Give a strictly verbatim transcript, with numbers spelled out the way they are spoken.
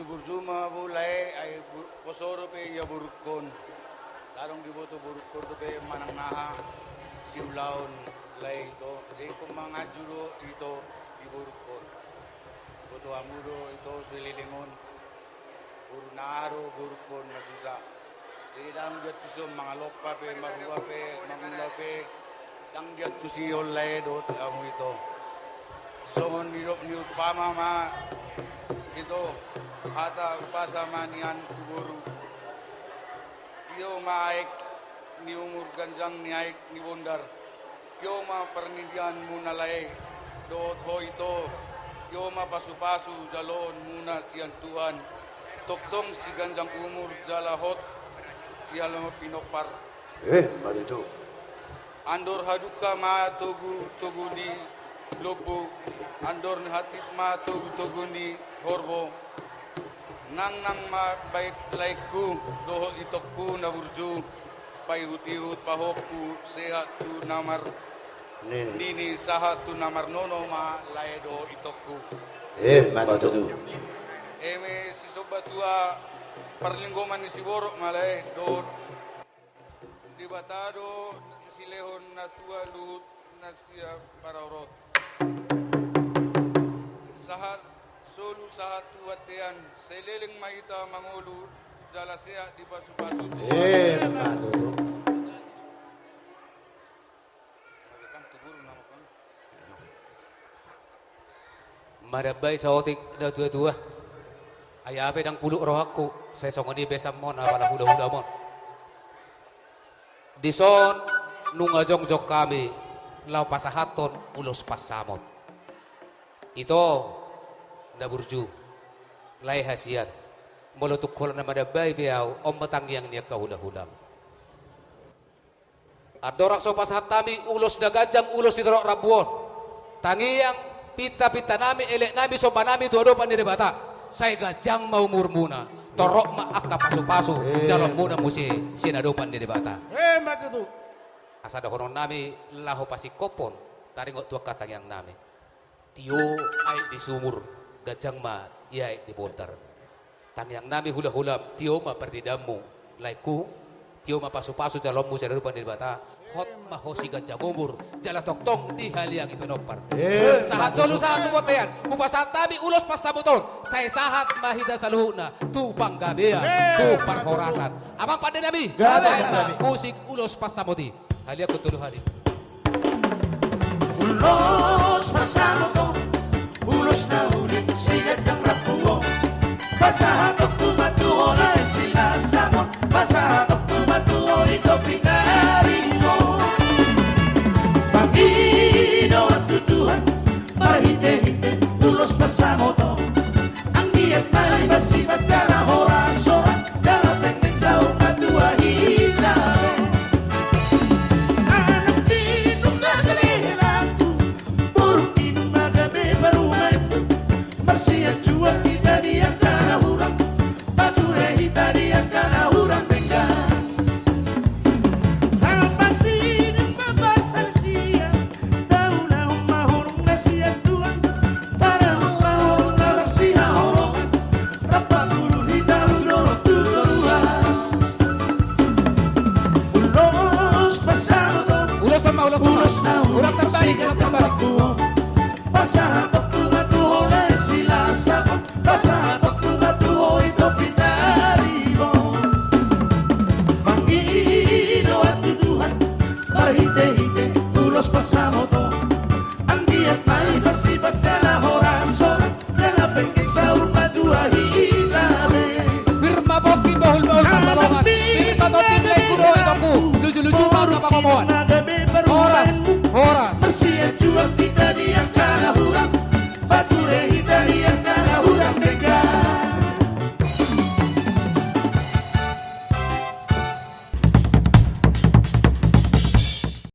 Burju ma boru lae, ai bu-, poso dope ia borungkon. Ndang adong diboto borungkon dope manang naha siulaon lae ito. Jadi ingkon manganju do ito di borungkon. Diboto hamu do ito saleleng on. Boru na aha do borungkon na susa. Jadi ndang diantusi on mangalompa pe, marhua pe, mangula pe, ndang diantusi on lae dohot hamu ito. Songon nidok ni umpama ma ito, hata umpasa ma nian tu boru. Tio ma aek ni umur, ganjang ni aek ni bondar. Tio ma parnindianmuna lae dohot ho ito. Tio ma pasupasu jaloonmuna sian Tuhan. Tongtong siganjang umur jala hot sian pinompar. Eh, ma tutu. Andor hadungka ma togu-togu ni lombu, andor ni hatip ma togu-togu ni horbo. Nangnang ma baen laengku dohot itongku na burju, paihut-ihut pahompu, sehat tu na mar- Nini. Nini, sahat tu na marnono ma lae dohot itongku. Eh, ma tutu. Eme sisomba tua, parlinggoman ni siborok ma lae dohot Debata do silehon na tua luhut na sia parorot. Sahat solu sahat tu bontean, saleleng ma hita mangolu jala sehat dipasupasu Tuhan. Eh, ma tutu. Madambai saotik natuatua. Ai aha pe ndang puluk rohangku, sai songon i besanmon apala hulahulamon. Dison nunga jongjong hami laho pasahathon ulos pansamot. Ito na burju, lae hasian, molo tung holan na madambai pe ahu, on ma tangiang ni angka hulahulam. Andorang so pasahat hami ulos na ganjang, ulos sitorop rambu on, tangiang pintapinta nami, elek nami, somba nami tu adopan ni Debata, sai ganjang ma umurmuna, torop ma angka pasupasu, eh, jaloonmuna muse sian adopan ni Debata. Eh, ma tutu. Asa dohonon nami laho pasingkophon, taringot tu angka tangiang nami. Tio aek di sumur, ganjang ma i aek di bondar. Tangiang nami hulahulam, tio ma parnindianmu laengku, tio ma pasupasu jaloonmu sian adopan ni Debata, hot ma ho siganjang umur, jala tongtong dihaliangi pinompar. Eh, sahat solu sahat tu bontean, hupasahat hami ulos pansamot on, sai sahat ma hita saluhutna tu panggabean, eh, tu parhorasan. Amang pande nami, gabe, baen ma nami musik ulos pansamot i. Haliangkon tolu hali. Ulos pansamot on, ulos na uli siganjang rambu on. Pasahatonku ma tu ho lae Silasamon, pasahatonku ma tu ho ito pinaribu on. Pangidoan tu Tuhan marhitehite ulos pansamot on. Anggiat ma i masipas jala horas-horas, jala penggeng saur matua hita. Anak ninna na gale helangku, boru ninna na gabe parumaenku. Marsianjuan hita di angka na hurang, pature hita di angka na hurang denggan. Jala pasingot ma bangso na sian, taulahon ma holong na sian Tuhan, taulahon ma holong na marsihaholongan, rap pangulu hita tu dolok tu toruan. Ulos pansamot on. Ulos on ma, ulos on ma. Ulos na uli, ulos na uli, ulos na uli. Pasahatonku ma tu ho lae Silasamon, pasahatonku ma tu ho ito pinaribu on. Pangidoan tu Tuhan marhitehite ulos pansamot on. Anggiat ma i masipas jala horas-horas, jala penggeng saur matua hita be. Pir ma pongki, bohul-bohul pansalongan. Pir ma tondi, laengku dohot itongku, luju-luju ma angka pangomoan.